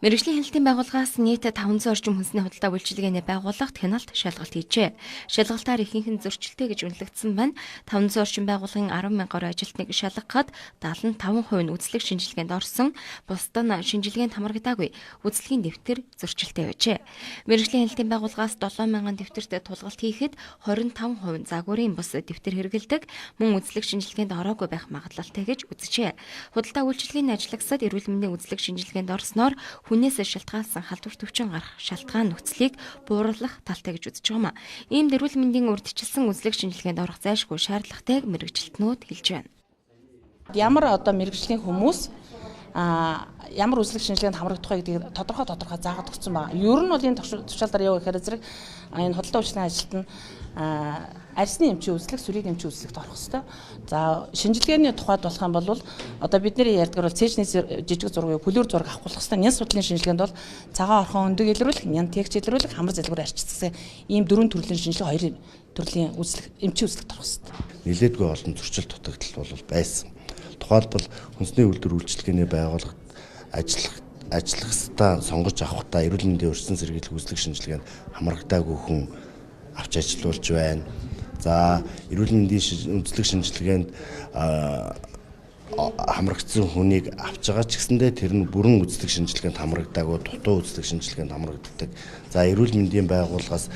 Мэргэжлийн хяналтын байгууллагаас нийт 500 орчим хүнсний худалдаа үйлчилгээний байгууллагт хяналт шалгалт хийжээ. Шалгалтаар ихэнх нь зөрчилтэй гэж үнэлэгдсэн байна. 500 орчим байгууллагын 10 мянга гаруй ажилтныг шалгахад 75% нь үзлэг шинжилгээнд орсон, бусад нь шинжилгээнд хамрагдаагүй. Үзлэгийн дэвтэр зөрчилтэй байжээ. Мэргэжлийн хяналтын байгууллагаас 7 мянган дэвтэрт тулгалт хийхэд 25% нь загварын бус дэвтэр хэрэглэдэг, мөн үзлэг шинжилгээнд ороогүй байх магадлалтай гэж үзжээ. Худалдаа үйлчилгээний ажиллагсад эрүүл мэндийн үзлэг шинжилгээнд орсноор хүнээс шалтгаалсан халдвар төвчин гарах шалтгаан нөхцөлийг бууруулах талтай гэж үзэж байгаа юм. Иймд эрүүл мэндийн урьдчилсан үзлэг шинжилгээнд орох зайлшгүй шаардлагатайг мэргэжилтнүүд хэлж байна. Ямар одоо мэргэжлийн хүмүүс ямар үзлэг шинжилгээнд хамрагдах вэ гэдгийг тодорхой тодорхой заагаад өгсөн байна. Ер нь бол энэ тушаал дээр юу гэхээр зэрэг энэ худалдаа үйлчилгээний ажилт нь арьсны эмчийн үзлэг, сүрийн эмчийн үзлэгт орох хэвээр. За, шинжилгээний тухайд болох юм бол одоо бидний ярьдгаар бол цээжний жижиг зургийг, плюр зураг авах хэвээр. Нянс судлалын шинжилгээнд бол цагаан орхон өндөг илрүүлэх, нян тэгч илрүүлэх, хамар залгуур арчицсан ийм дөрвөн төрлийн шинжилгээ, хоёр төрлийн үзлэг, эмчийн үзлэгт орох хэвээр. Нилээдгүй олон зөрчил дутагдал бол байсан. Тухайлбал, хүнсний үйлдвэр үйлчилгээний байгууллагад ажиллах сонгож авахдаа эрүүл мэндийн урьдчилан сэргийлэх үзлэг шинжилгээнд хамрагдаагүй хүн авч ажилуулж байна. За, эрүүл мэндийн үзлэг шинжилгээнд хамрагдсан хүнийг авч байгаа ч гэсэндээ тэр нь бүрэн үзлэг шинжилгээнд хамрагдаагүй, дутуу үзлэг шинжилгээнд хамрагддаг. За, эрүүл мэндийн байгууллагаас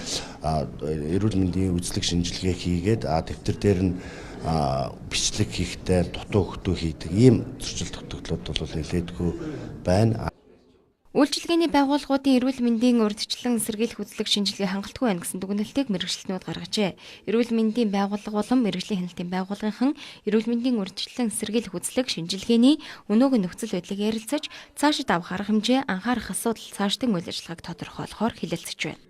эрүүл мэндийн үзлэг шинжилгээ хийгээд дэвтэр дээр нь бичлэг хийхдээ дутуу өгтөө хийдэг ийм зөрчил дутагдлууд бол нэлээдгүй байна. Үйлчилгээний байгууллагуудын эрүүл мэндийн урьдчилан сэргийлэх үзлэг шинжилгээ хангалтгүй байна гэсэн дүгнэлтийг мэргэжилтнүүд гаргажээ. Эрүүл мэндийн байгууллага болон мэргэжлийн хяналтын байгууллагынхан эрүүл мэндийн урьдчилан сэргийлэх үзлэг шинжилгээний өнөөгийн нөхцөл байдлыг ярилцаж, цаашид авах арга хэмжээ, анхаарах асуудал, цаашдын үйл ажиллагааг тодорхойлохоор хэлэлцэж байна.